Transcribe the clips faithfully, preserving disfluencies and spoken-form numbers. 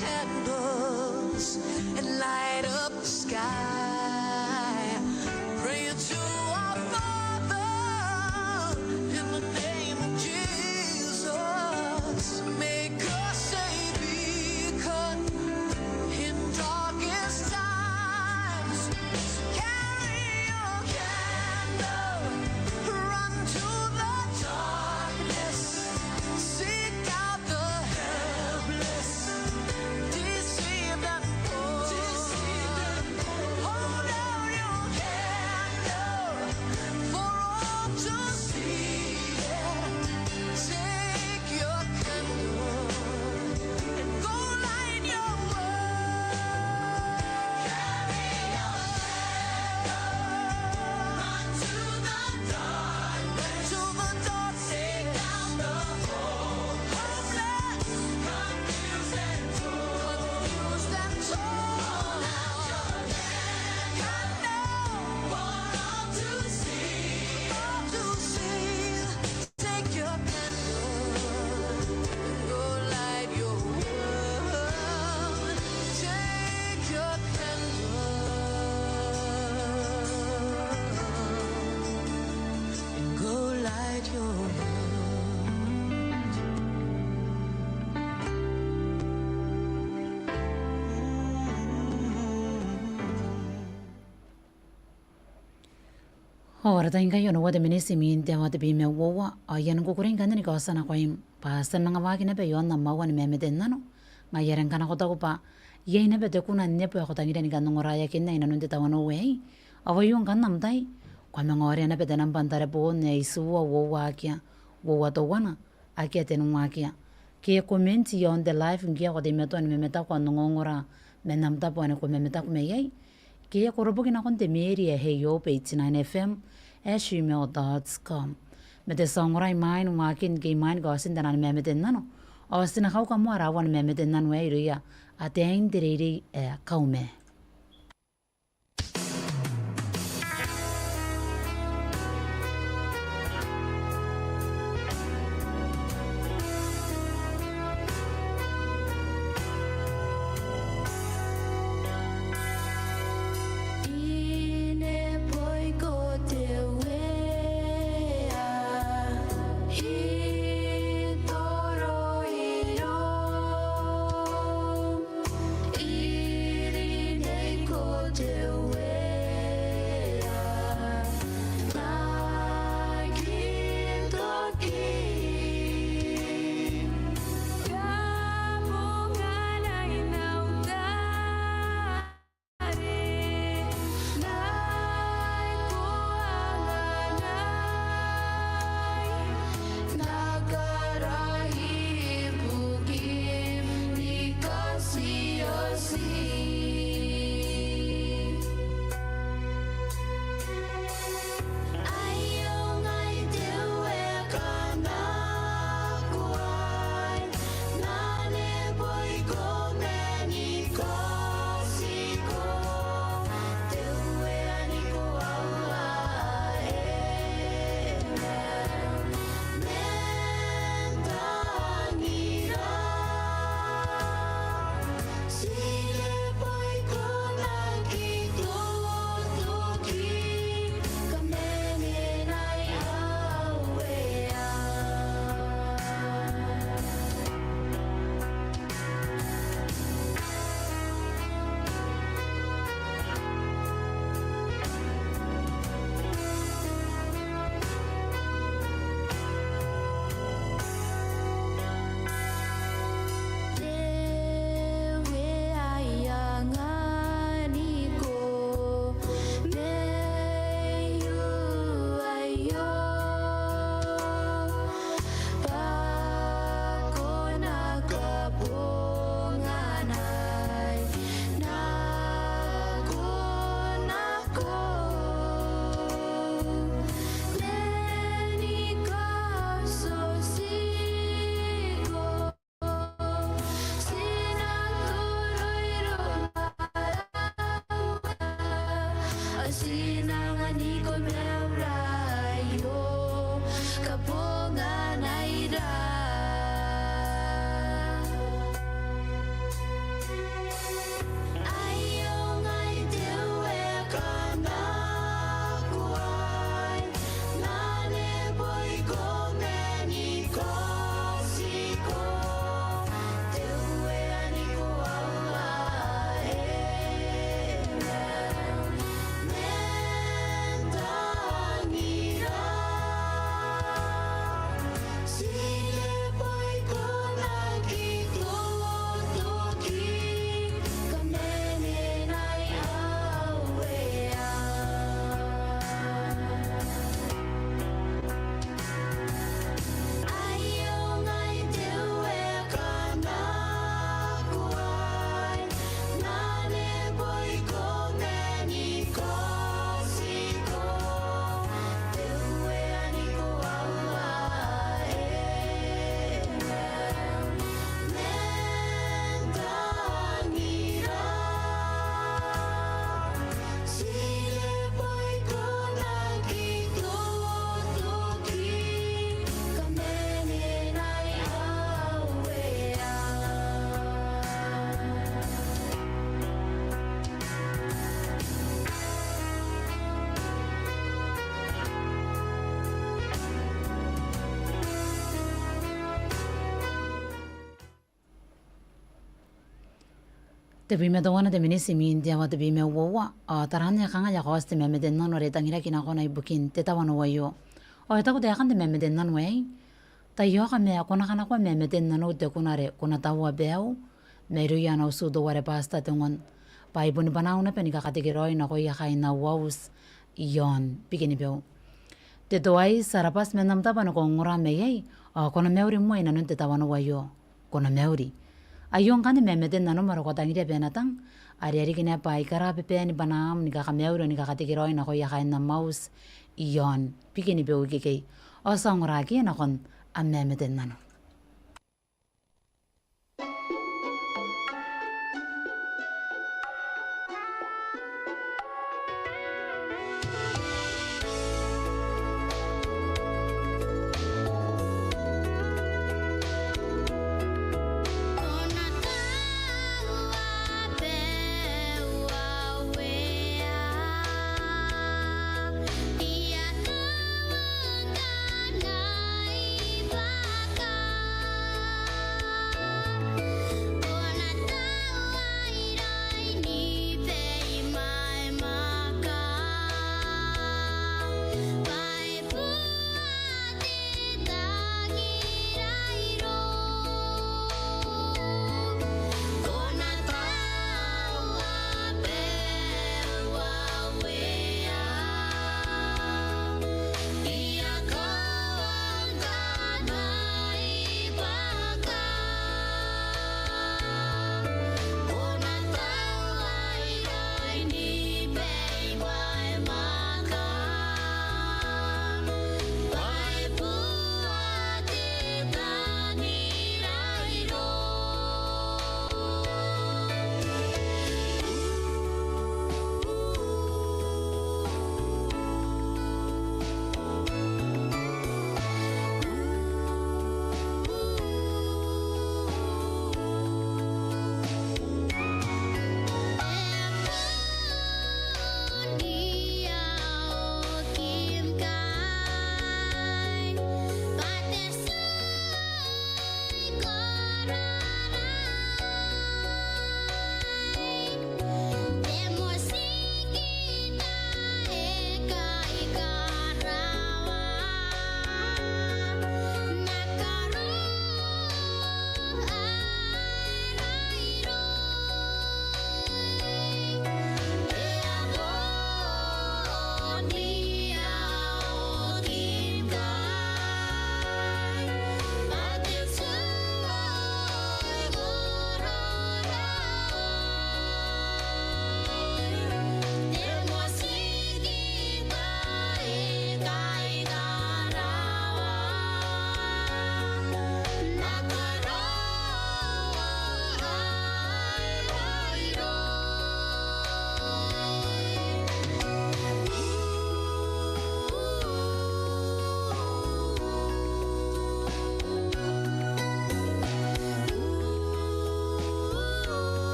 candles and light up the sky. Pray to our Father in the name of Jesus. Make us a beacon in darkest times. Carry your candle, run to the darkness. Seek out the helpless, deceived and poor. Hold out your candle for all to see. Take your candle and go light your world. Carry your candle, run to the dark. Take out the hope. Homeless, confused and torn. Confused and torn. Hold out your hand. Candle. For all to see. All to see. Take your candle. Go light your world. Take your candle. Go light your world. Ao ara tai ngkai onoua te miniti imwin te aoa tebwi ma uoua, ao I a kukurei ngkanne ni kaotia nakoim bwa ti a manga waaki naba iaon am aua ni mamate n nano. Ngaia are ngkana ko taku bwa iai naba te kuna n nebo ae ko tangiria ni kan ongoraeakinna inanon te tawanou aei, ao aio ngkanne am tai. Ko a manga orea naba te nambwa n tareboon ae itiua uoua akea, uoua teuana, akea tenua akea. Ke comment iaon te live ngke ko teimatoa ni mamataku ao n ongongora man am tabo ane ko mamataku mai iai. Ke ko roboki nakon te mail ae Heio page nine F M at gmail dot com. Ma te tia ongora imwain waakin ke imwain kaotin taian mamate n nano, ao ti na kauka moa ara aua ni mamate n nano aei irouia ataein te reirei ae Kaume. Tebwi ma teuana te miniti imwin te aoa tebwi ma uoua, ao taraan ae kanga e a kaoti te mamate n nano are e tangiraki nakon ibukin te tawanou aio. Ao e taku taekan te mamate n nano aei: Taiaoka ma ko na kanakoa mamate n nanou te kuna are ko na taua baiu mairouia ana utu teuare Pastor Tengon, bwa e boni bwanaau naba ni kakatekeraoi nakoia kaain au auti i aon Bikenibeu. Te toai, ti a rabwa man am tabo are ko ongora mai iai, ao ko na mauri moa inanon te tawanou aio. Ko na mauri. Aio ngkanne mamate n nanom are ko tangiria bwa e na tang, are e a riki naba bwa ai kara babaen bwanaam ni kakamauri ao ni kakatekeraoi nakoia kaain am auti i aon Bikenibeu ikekei. Ao ti a ongora ake nakon am mamate n nano.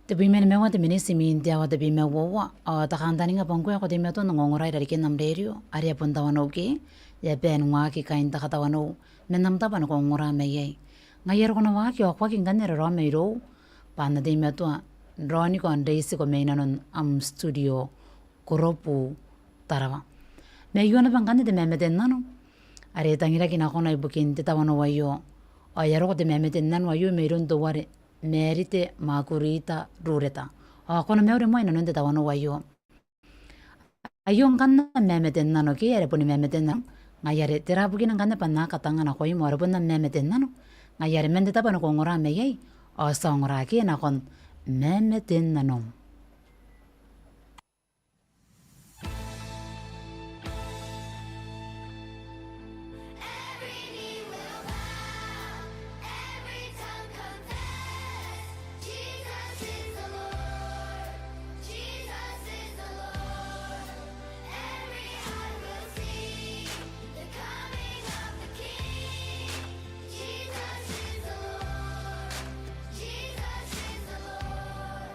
Tebwi ma nimaua te miniti imwin te aoa tebwi ma uoua, ao ti a kantaninga bwa ngkoe ae ko teimatoa n ongongora irarikin am rerio, are e a bon tawanou ke, e a bae n waaki kaain te katawanou man am tabo are ko ongora mai iai. Ngaia are ko na waaki ao ko aki ngkanne raraoma irou, bwa N na teimatoa n raoniko ao n reitiko mai nanon am studio, Korobu, Tarawa. Ma aio naba ngkanne te mamate n nano are e tangiraki nakona ibukin te tawanou aio. Ao e a roko te mamate n nano aio mairoun teuare Marite Makurita Rureta. Ao ko na mauri moa inanon te tawanou aio. Aio ngkanne am mamate n nano ke, are boni mamate n nano. Ngaia are tera bukina ngkanne bwa N na aki tanga nakoim ao are bon am mamate n nano. Ngaia are man te tabo are ko ongora mai iai, ao ti a ongora ake nakon mamate n nanom. Every knee will bow, every tongue confess, Jesus is the Lord, Jesus is the Lord. Every heart will sing the coming of the King. Jesus is the Lord, Jesus is the Lord.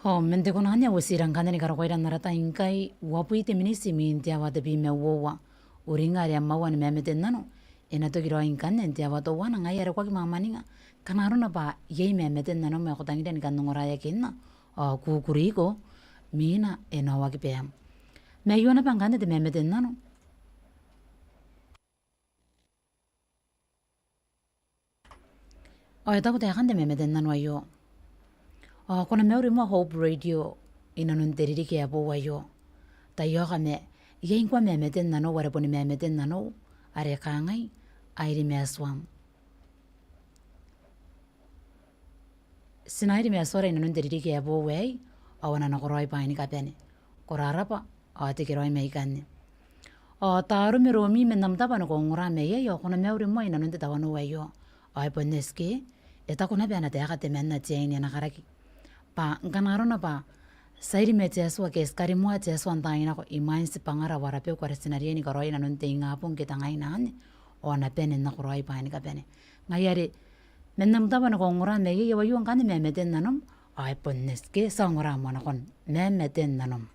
Ao man te kona anne ao ti rangi ni karokoira n ara tai ngkai, uabwi te miniti imwin te aoa tebwi ma uoua. Uringa are a maua ni mamate n nano e na toki raoi ngkanne n te aoa teuana, ngaia are ko aki mwamwaninga ngkana arona bwa iai mamate n nanom ae ko tangiria ni kan ongoraeakinna, ao kukuriko, mwiina e na oki bwa e a maiu naba ngkanne te mamate n nano. Ao e taku taekan te mamate n nano aio: Ao ko na mauri moa Hope Radio inanon te ririki ae boou aio. Taiaoka ma iai ngkoa mamate n nanou are boni mamate n nanou are kangai: Airi Matuam. Ti na airi matuara inanon te ririki ae boou aei, ao a na nakoraoi bwaai ni kabane. Ko rarabwa, ao tekeraoi mai ikanne. Ao taromaromi man am tabo ane ko ongora mai iai, ao ko na mauri moa inanon te tawanou aio. Ao e bon eti ke, e taku naba ana taeka temanna te aine ana karaki bwa ngkana arona bwa ti airi ma te Atua ke ti karimoa te Atua n taai nako, imwain tibwangara ao ara beku are ti na riai ni karaoia inanon te ingabong ke te ngaina anne, ao a na bane n nakoraoi bwaai ni kabane. Ngaia are man am tabo ane ko ongora mai iai, ao aio ngkanne mamate n nanom, ao e bon eti ke, ti a ongora moa nakon mamate n nanom.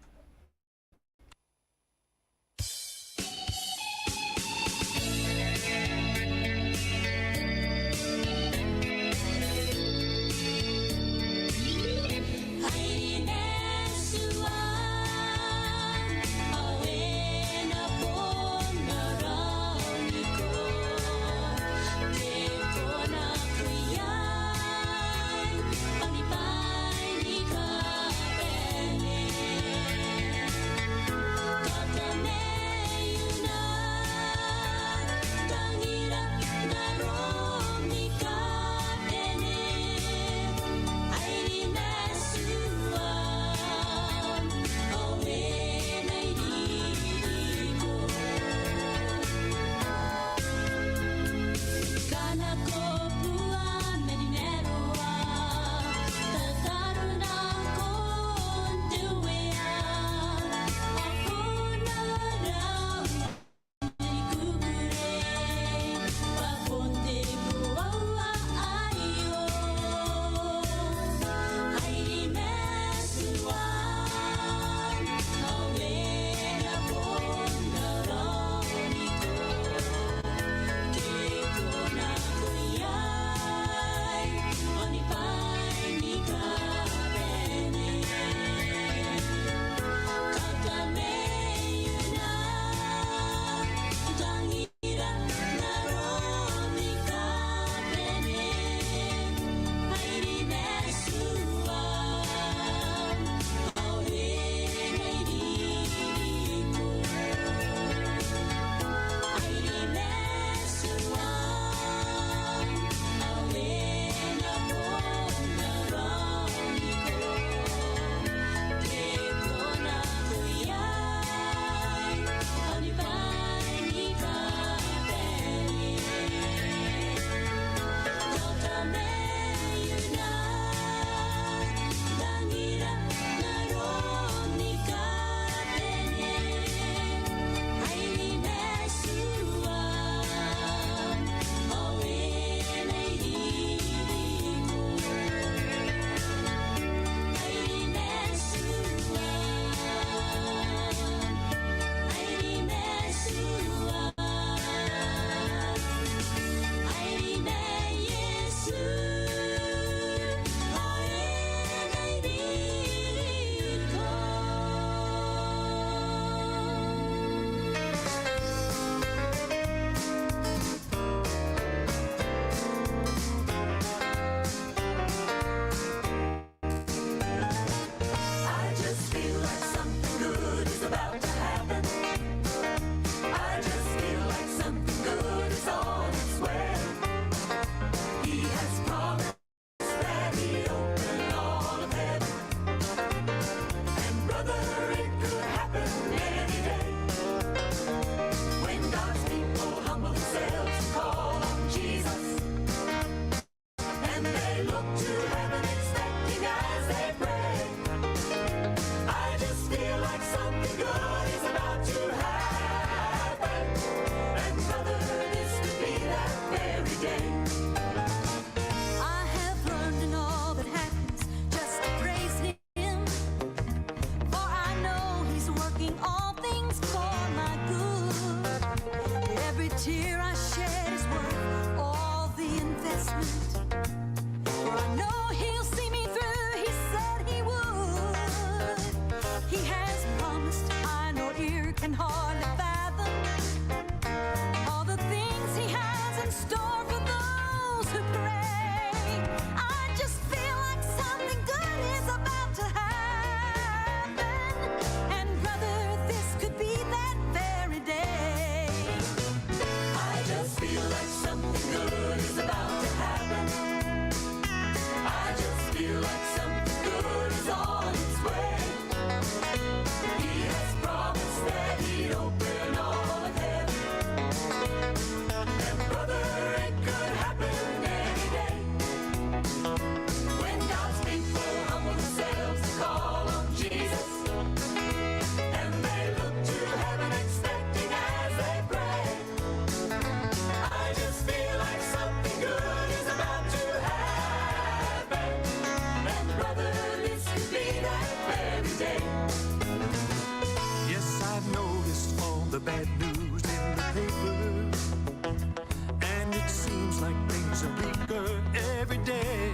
I just feel like something good is about to happen. I just feel like something good is on its way. He has promised that he'll open all of heaven. And brother, it could happen any day. When God's people humble themselves and call on Jesus, and they look to heaven expecting as they pray. I just feel like something good is about to happen. And brother, this could be that very day. I have learned in all that happens just to praise Him. For I know he'll see me through, he said he would. He has promised I no ear can hardly fathom all the things he has in store for those who pray. I just feel like something good is about to happen. And brother, this could be that very day. I just feel like something good is about to happen. I just feel like something good is on its way. He has promised that he'd open all of heaven. And brother, it could happen any day. When God's people humble themselves to call on Jesus, and they look to heaven expecting as they pray. I just feel like something good is about to happen. And brother, this could be that very day. Yes, I've noticed all the bad news in the paper, and it seems like things are bleaker every day.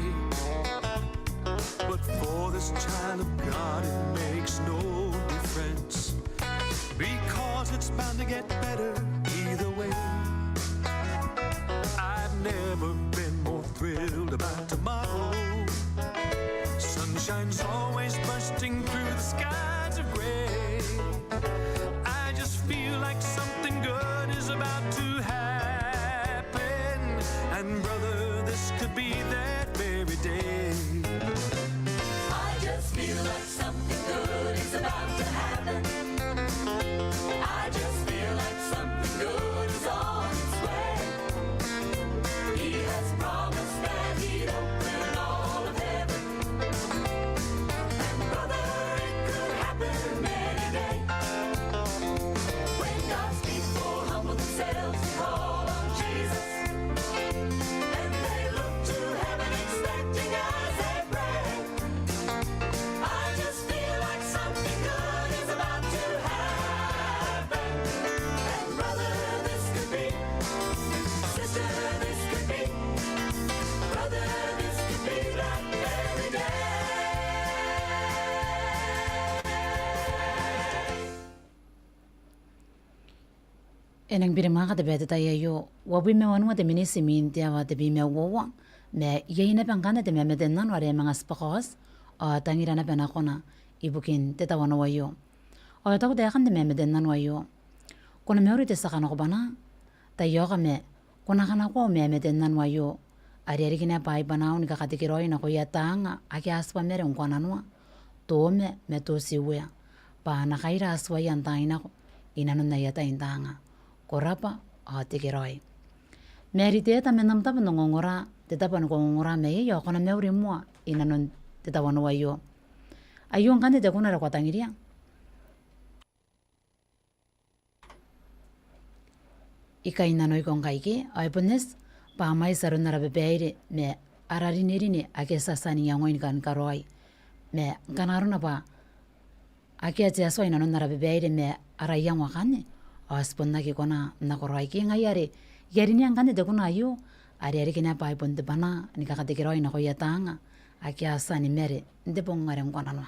But for this child of God, it makes no difference, because it's bound to get better either way. I've never been more thrilled about tomorrow. Sunshine's always bursting through the skies of gray. I just feel like something good is about to happen. And brother, this could be that very day. I just feel like something good is about to happen. I just feel like something good is on its way. He has promised that he'd open all of heaven. And brother, it could happen any day. When God's people humble themselves to call on Jesus, and they look to heaven expecting as they pray. I just feel like something good is about to happen. And brother, this could be, sister, this could be, brother, this could be that very day. E nang birimwaaka te bwai n te tai aio, uabwi ma wanua te miniti imwin te aoa tebwi ma uoua, ma iai naba ngkanne te mamate n nano are e manga tibwa kaoti, ao tangira naba nakona ibukin te tawanou aio. Ao e taku taekan te mamate n nano aio: Ko na mauri te tia kanakobwanaa, taiaoka ma ko na kanakoa au mamate n nano aio, are e a riki naba ai bwanaau ni kakatekeraoi nakoia taanga ake a tibwa mare ngkoananoa, Toma ma Totiuea, bwa a na kaira atuaia n taai nako inanon aia tai n taanga. Ko rabwa ao tekeraoi. Ma are te eta man am tabo n ongongora, te tabo ae ko ongongora mai iai, ao ko na mauri moa inanon te tawanou aio. Aio ngkanne te kuna are ko a tangiria. I kainnanoiko ngkai ke, ao e bon eti bwa a mwaiti aron ara babaire ma ara rinerine ake ti a tia n iangoi ni kan karaoi. Ma ngkana arona bwa akea te Atua inanon ara babaire ma ara iango akanne, ao ti bon aki kona n nakoraoi ke. Ngaia are I a rinea ngkanne te kuna aio, are e a riki naba ai bon te bwanaa ni kakatekeraoi nakoia taanga ake a tia ni mare n te bong are ngkoananoa.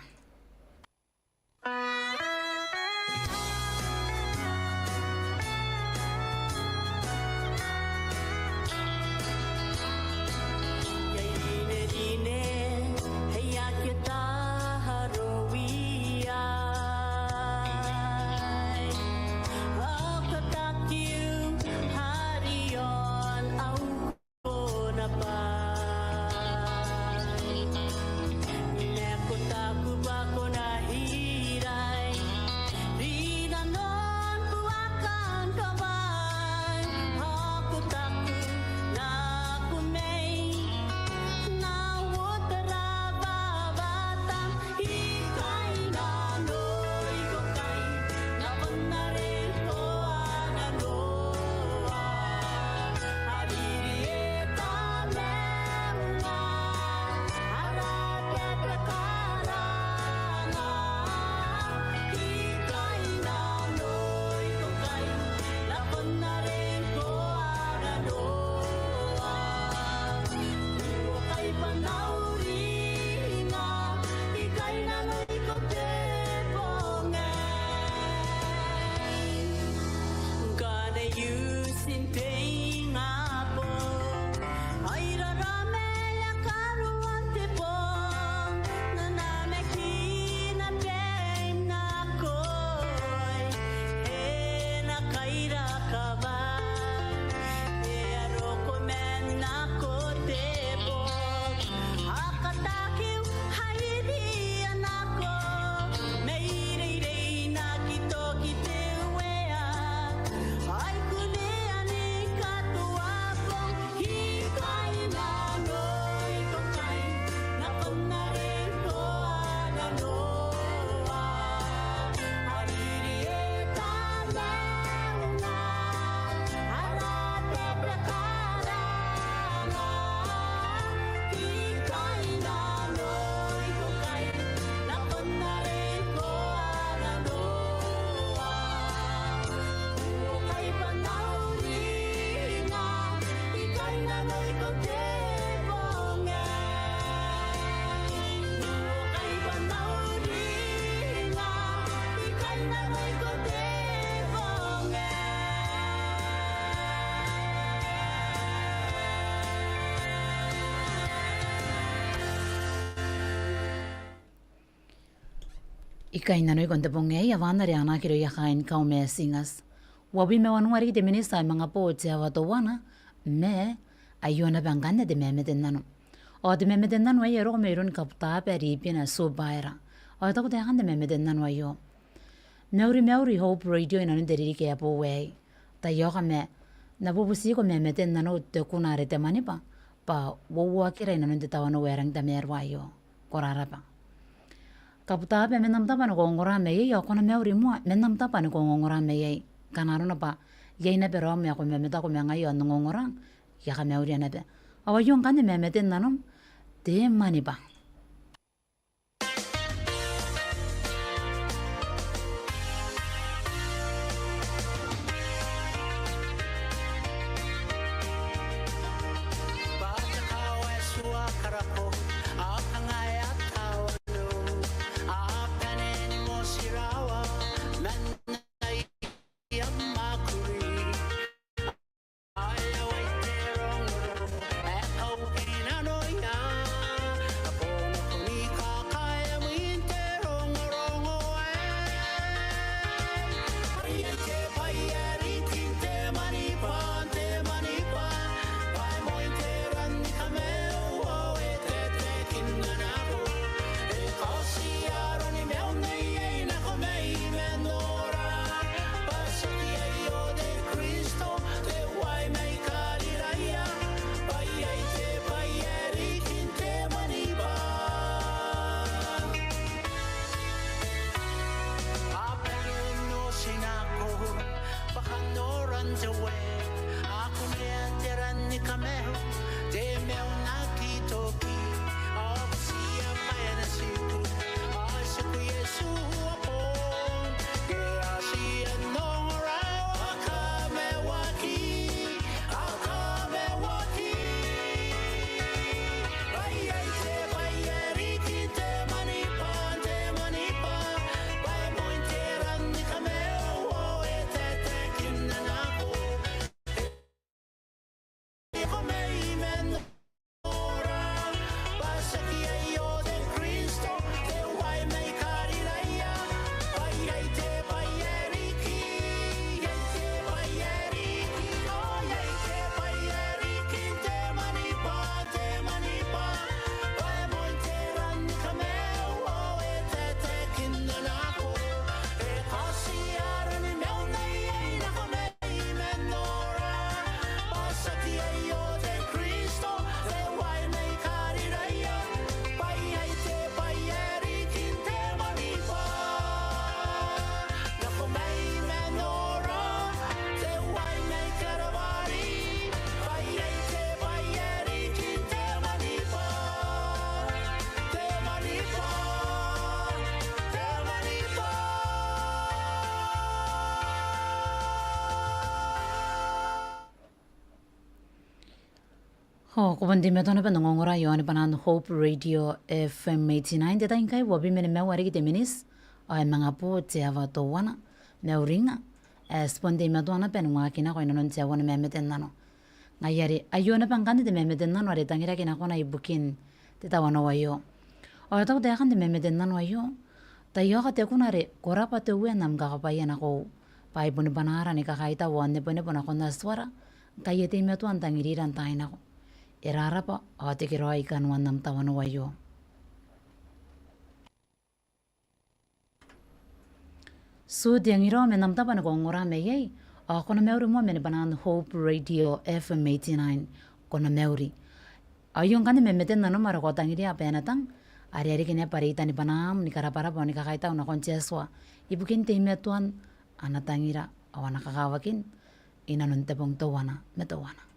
I kainnanoiko n te bong aei, a bane are a na aki irouia kaain Kauma Singers. Uabwi ma wanua riki te minita ae manga bo te aoa teuana, ma aio naba ngkanne te mamate n nano. Ao te mamate n nano aei e roko mairoun Kabutaaba Ribina Subaera. Ao e taku taekan te mamate n nano aio: Mauri, mauri Hope Radio inanon te ririki ae boou aei. Taiaoka ma N na bubutiko mamate n nanou te kuna are te Maniba, bwa uouoakira inanon te tawanou ae rangi n tamaroa aio. Ko rarabwa. Kabutaaba, man am tabo ni kaongora maiai, ao ko na mauri moa man am tabo ni kaongora maiai. Ngkana arona bwa iai naba raom ae ko mamataku ma ngaia ao n ongongora, I a kamauria naba. Ao aio ngkanne mamate n nanom, te Maniba. Ao ko bon teimatoa naba n ongongora iaon bwanaan Hope Radio F M eighty-nine, te tai ngkai uabwi ma nimaua riki te miniti, ao e manga bo te aoa teuana. Mauringa, e, ti bon teimatoa naba ni waaki nako inanon te aoa ni mamate n nano. Ngaia are aio naba ngkanne te mamate n nano are e tangiraki nakona ibukin te tawanou aio. Ao e taku taekan te mamate n nano aio: Taiaoka te kuna are ko rabwa te Uea n am kakabwaia nakoiu, bwa I boni bwanaara ni kakaitau ao n nebonebo nakon Atuara, ngkai e teimatoa n tangirira n taai nako. E rarabwa ao tekeraoi kanoan am tawanou aio. Tiu te angiraoi man am tabo ni kaongora maiai, ao ko na mauri moa man bwanaan Hope Radio F M eighty-nine. Ko na mauri. Aio ngkanne mamate n nanom are ko tangiria bwa e na tang, are e riki naba reitan bwanaam ni karabwarabwa ao ni kakaitau nakon te Atua ibukin teimatoan ana tangira ao ana kakawakin inanon te bong teuana ma teuana.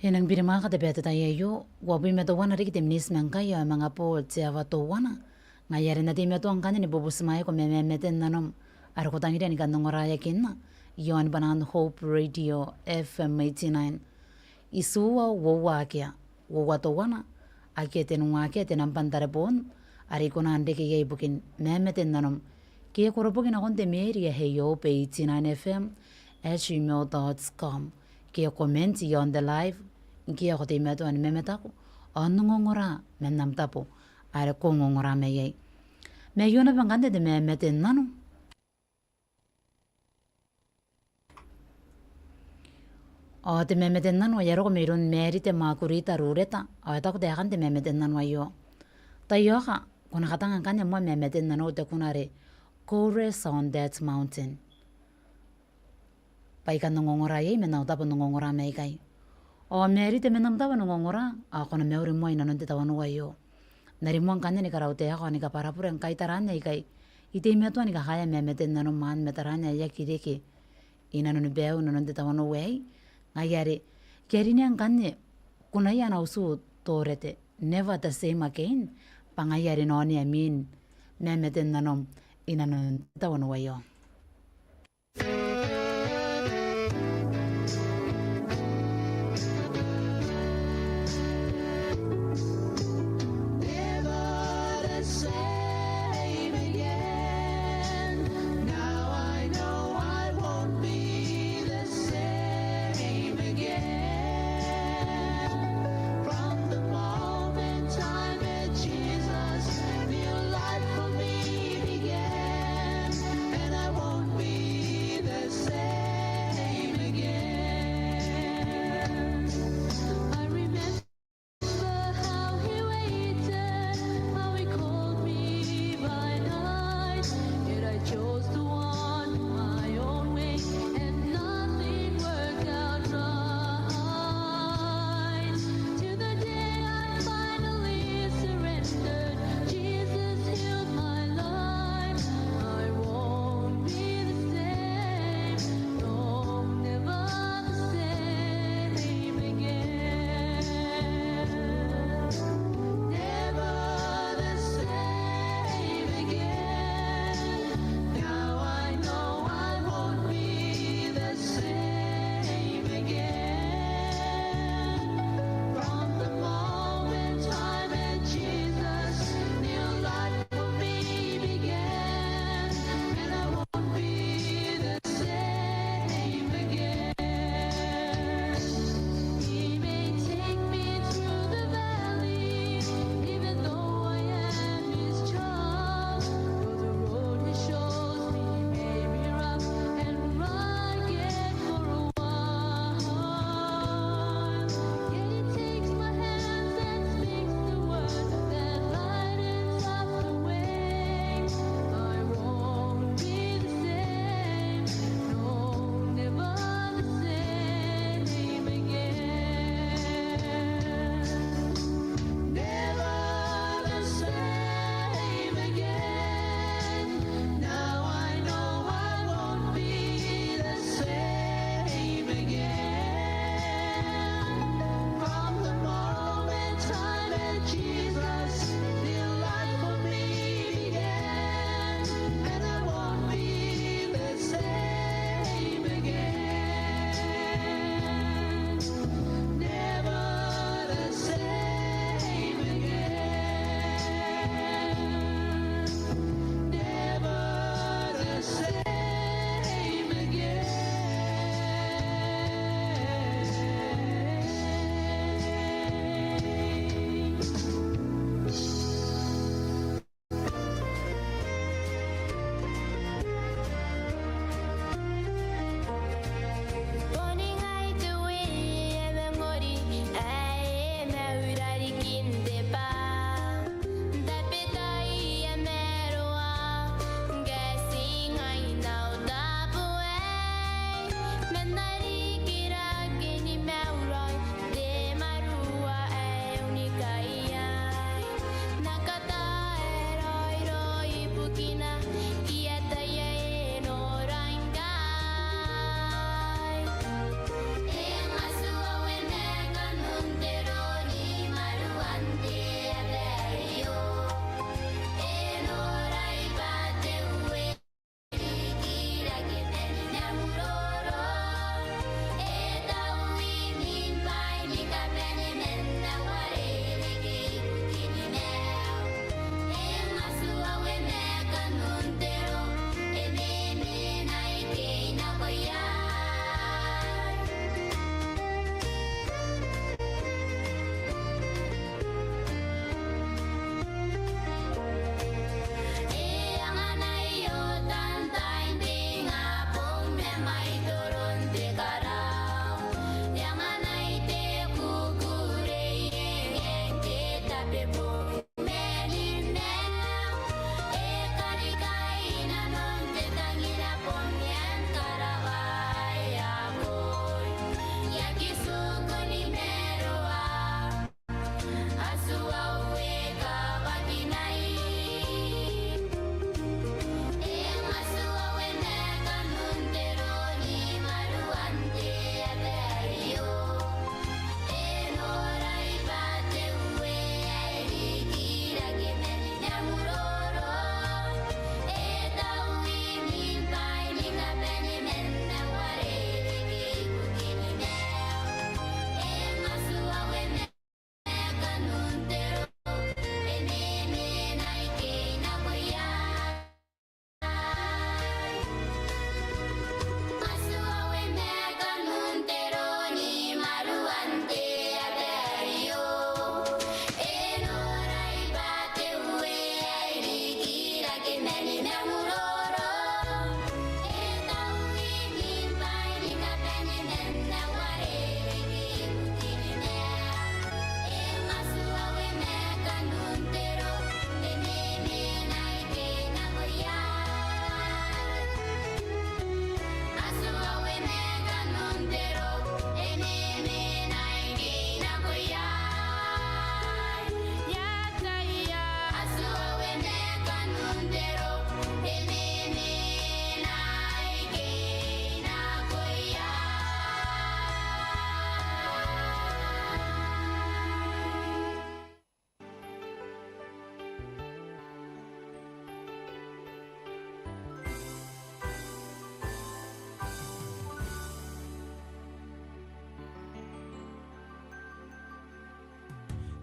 E nang birimwaaka te bwai n te tai aio, uabwi ma teuana riki te miniti ma ngkai ao e manga bo te aoa teuana. Ngaia are N na teimatoa ngkanne ni bubutimwaeko ma mamate n nanom are ko tangiria ni kan ongoraeakinna iaon bwanaan Hope Radio F M eighty-nine. Itiua uoua akea, uoua teuana, akea tenua akea te nambwa n tareboon are ko na reke iai ibukin mamate n nanom ke koroboki nakon te mail ae Hope eighty-nine F M at gmail dot com. Ke comment iaon te live ngke ko teimatoa ni mamataku ao n ongongora man am tabo are ko ongongora mai iai. Ma aio naba ngkanne te mamate n nano. Ao te mamate n nano ae e a roko mairoun Marite Makurita Rureta, ao e taku taekan te mamate n nano aio. Taiaoka, ko na katanga ngkanne moa mamate n nanou te kuna are Chorus on That Mountain. Bwa I kan ongongora iai man au tabo n ongongora mai ikai. Ao Marite, man am tabo n ongongora, ao ko na mauri moa i nanon te tawanou aio. N na rimoa ngkanne ni karautaeka ao ni kabwarabure ngkai taraan aikai I teimatoa ni kakaea mamate n nanom ma taraan ae e aki reke i nanoni baiu i nanon te tawanou aei. Ngaia are I a rinea ngkanne kunaia ana utu Torete, Never the Same Again, bwa ngaia are e na onea mwin mamate n nanom i nanon te tawanou aio. Never the same again. Now I know I won't be the same again. From the moment I met Jesus, new life for me began. And I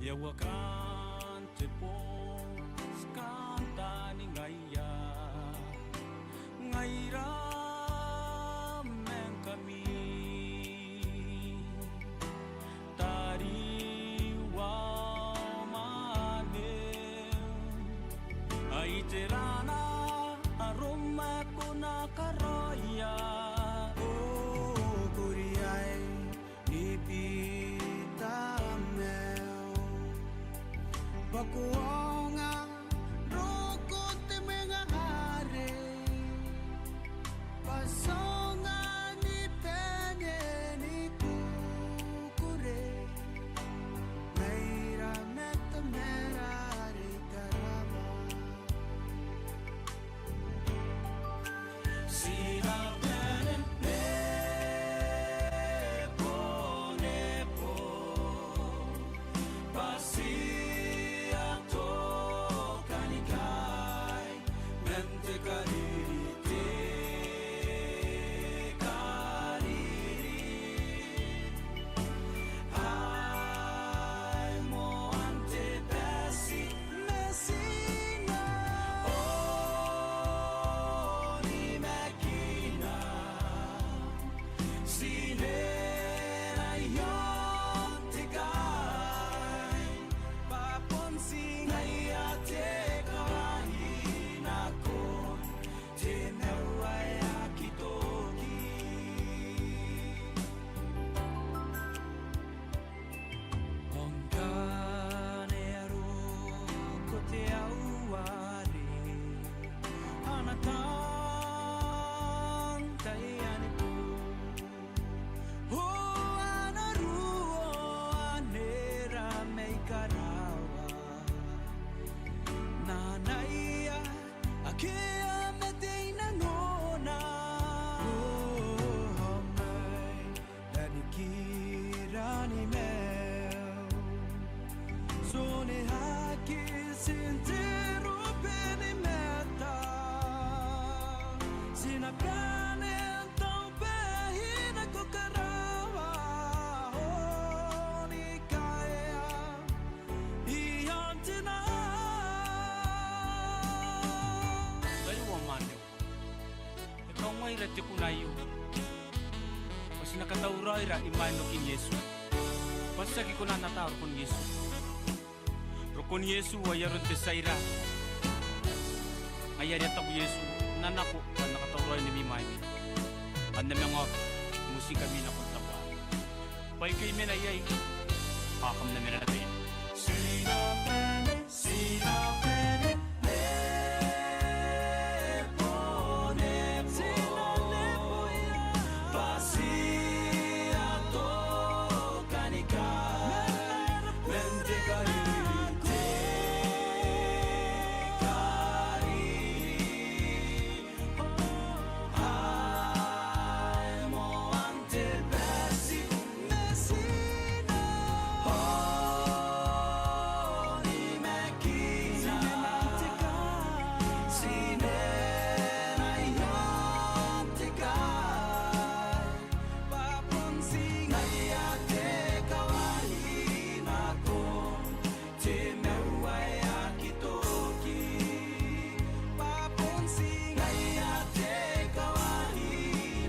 E a waaki n te boo, ti kantaningaia, ngaira ma ngkami. Tariu ao mwaneu, ai tera arom ae ko na karaoia? O koriaia ni bita maiu, bwa ko aonga n roko n te mwengare, bwa ti aonga ni bane ni kukurei, ngaira ma Tamara are i karawa. Ti na bane n nebonebo, bwa ti a tokanikai man te kariri, te kariri. Ai moan te bati, ma ti na onimakina. Ti na nako n te kai, bwa bon ti ngaia te kawai nakon te maiu ae aki toki. Ao ngkana e a roko te aua are a na tantaia ni boo, ao a na ruo anera mai karawa, n anaia ake a mate i nanona. O mai, e a nikira ni maiu, ti onehaki n te robe ni mata. Ti na bane n taubwai nako karawa, ao ni kaea i aan te nano. Tariu ao mwaneu, e kaungaira te kuna aio bwa ti na katauraoira imwain okin Iesu, bwa ti aki kona n ata rokon Iesu. Rokon Iesu ai aron te tia ira. Ngaia are e taku Iesu, N na nako bwa N na katauraoi nemi imwaimi, bwa N na manga oki, I moti ngkami nakon tabuaami. Bwa ike I mena iai, ao kam na mena naba iai. Ti na bane, ti na bane n nebonebo, bwa ti a tokanikai man te kariri, te kariri. Ai moan te bati, ma ti na onimakina. Ti na nako n te kai, bwa bon ti ngaia te kawai nakon te maiu ae aki toki. Bwa bon ti ngaia te kawai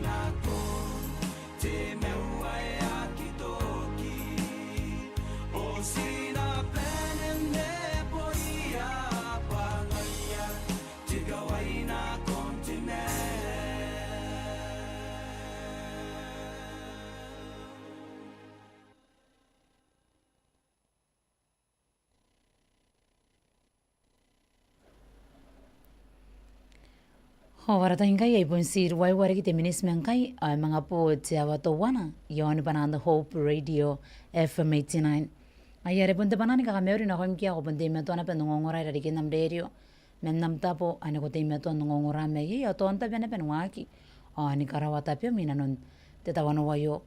nakon te maiu ae aki toki. Ao ti na bane n neboia, bwa ngaia te kawai nakon te maiu. Ao ara tai ngkai ai bon ti ruaiwa riki te miniti ma ngkai ao e manga bo te aoa teuana iaon bwanaan Hope Radio F M eighty-nine. Ngaia are bon te bwanaa ni kakamauri nakoim ngkoe ae ko bon teimatoa naba n ongongora i rarikin am rerio man am tabo ane ko teimatoa n ongongora mai iai, ao tao n tabe naba ni waaki ao ni karaoa tabeam inanon te tawanou aio.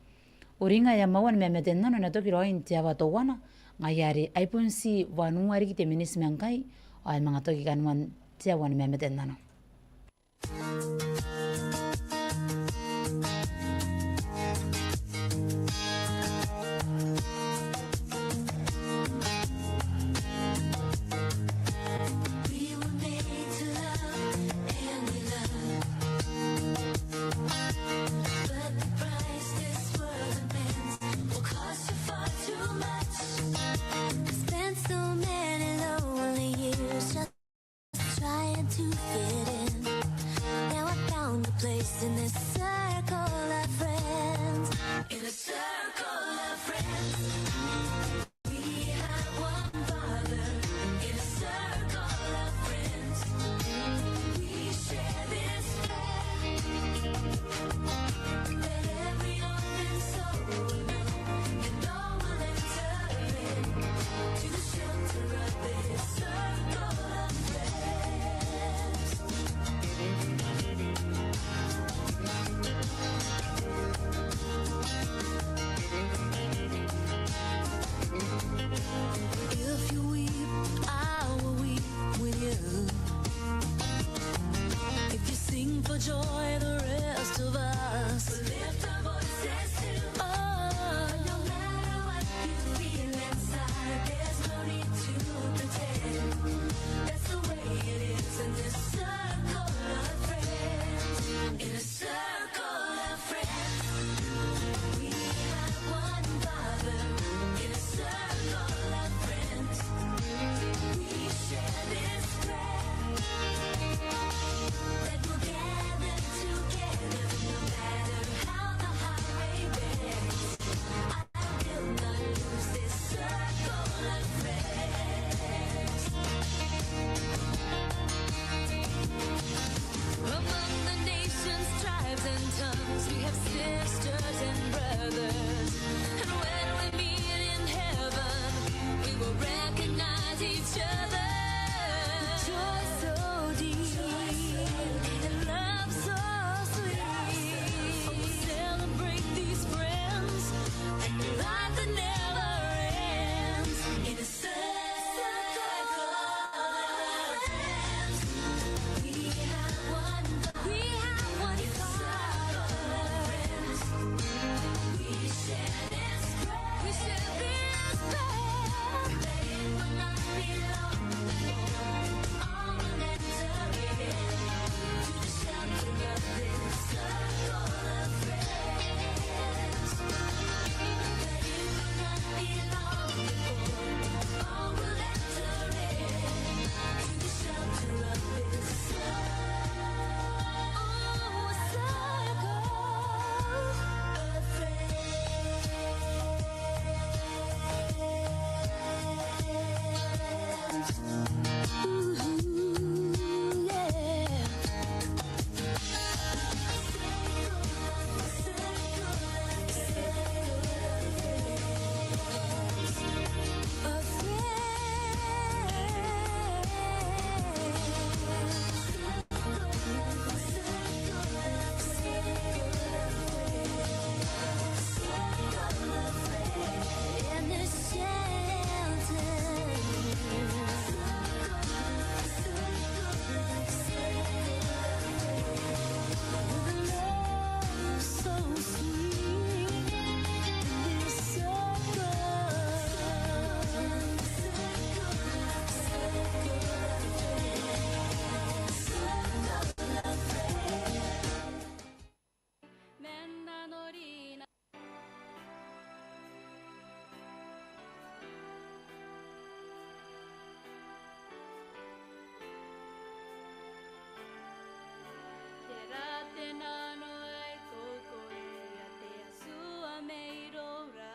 Uringa e a maua ni mamate n nano, e na toki raoi n te aoa teuana. Ngaia are ai bon ti wanua riki te miniti ma ngkai ao e manga toki kanoan te aoa ni mamate n nano. We have one Father in a circle of friends. We share this bread that every hungry soul will know, and all will enter in to the shelter of this circle of friends. If you weep, I will weep with you. If you sing for joy, the rest of us will lift our voices too. Oh. But no matter what you feel inside, there's no need to pretend. That's the way it is in this circle of friends. In a circle of friends, we have one Father. In a circle of friends, we share this bread that will gather together, no matter how the highway bends. I will not lose this circle of friends. Among the nations, tribes, and tongues, we have sisters and brothers. And when we meet in heaven, we will recognize each other. Joy so deep and love so sweet. Celebrate these friends and the life that never ends. In a circle of friends, we have one God. We have one Father. In a circle of friends, we share this bread. We share this bread. But it will not be long before all will enter in to the shelter of this circle of friends. But it will not be long before all will enter in to the shelter of this circle of friends. Ooh, yeah. Tera te nano ae I kukurei iai te Atua mairoura?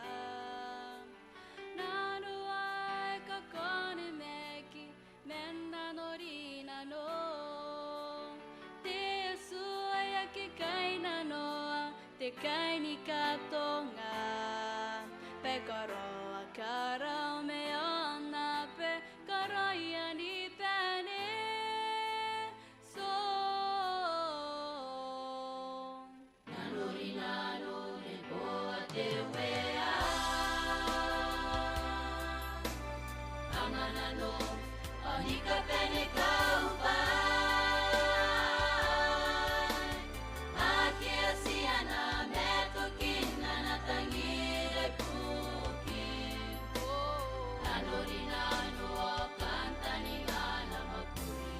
Nano ae I kan onimaki man nanorinano. Te Atua ae aki kainnanoa te kai ni katonga, bwa e karaoa karaoan aonnaba, karaoia ni bane. So nanorinano neboa te Uea. Anganano ao ni kabane kaubwai. Akea tiana ma tokin ana tangira ibukin nanorinano ao kantaninga ana mwakuri.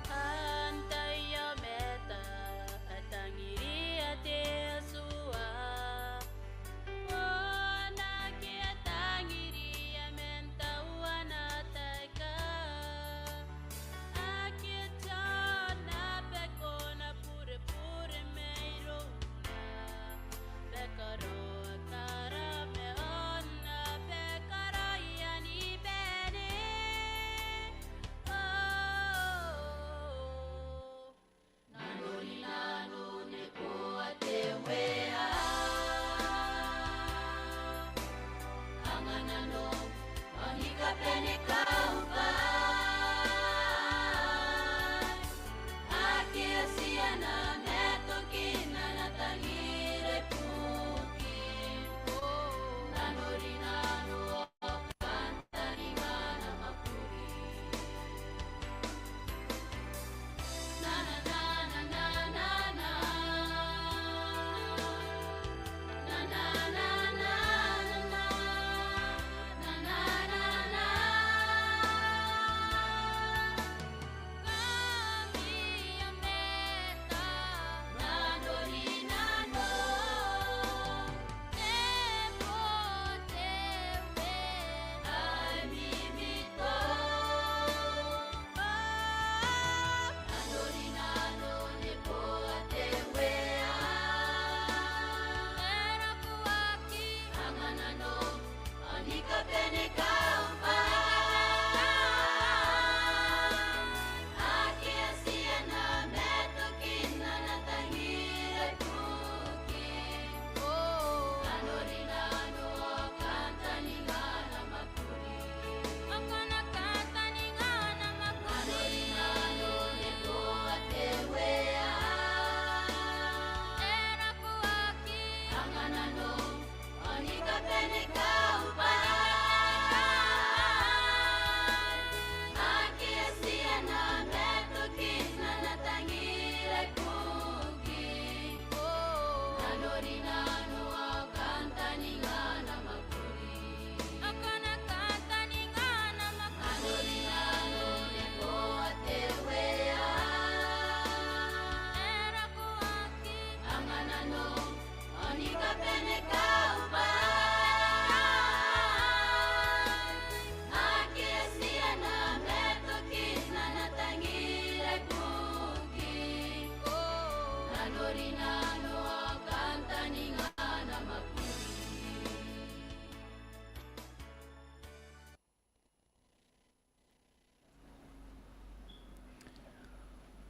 Antai aomata ae tangiria te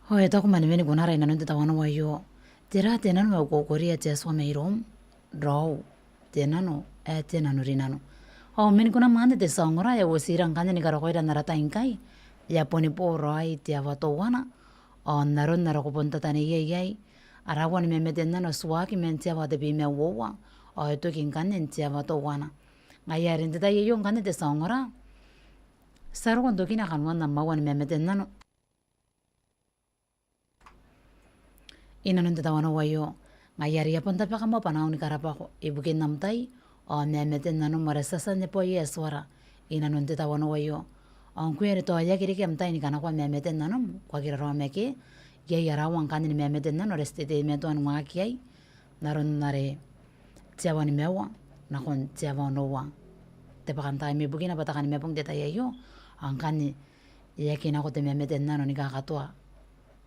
Ao e taku man meni kunara inanon te tawanou aio: Tera te nano ae ko korea te Atua mairoum? Raou, te nano ae te nanorinano. Ao meni kunam anne te tia ongora ae uotira ngkanne ni karokoira n ara tai ngkai, e a boni bo raoi te aoa teuana. Ao n aron are ko bon tataneiai iai, ara uaan mamate n nano e tuaki man te aoa tebwi ma uoua, ao e toki ngkanne n te aoa teuana. Ngaia are n te tai aio ngkanne te tia ongora, ti a roko n tokina kanoan am aoa ni mamate n nano inanon te tawanou aio. Ngaia are I a bon tabeka moa bwanaau ni karabwako ibukin am tai, ao mamate n nanom are ti a tia n neboia Atuara inanon te tawanou aio. Ao ngkoe are tao e aki reke am tai ni kanakoa mamate n nanom, ko aki raraomake, iai ara aoa ngkanne ni mamate n nano are ti teimatoa ni waaki iai, n aron are te aoa nimaua nakon te aoa onoua. Te bwakantaai ma ibukina bwa te Kanimabong n te tai aio, ao ngkanne e aki nako te mamate n nano ni kakatoa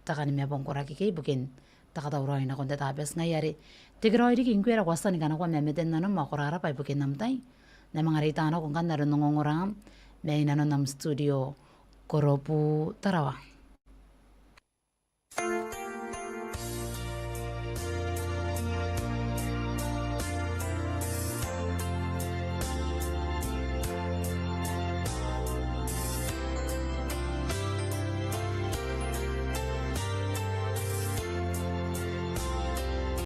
te Kanimabong koraki ke ibukin te katauraoi nakon te Tabati. Ngaia are tekeraoi riki ngkoe are ko a tia ni kanakoa mamate n nanom ao ko rarabwa ibukin am tai. N na manga reita nako ngkanne aron ongongoraam mai nanon am studio Korobu, Tarawa.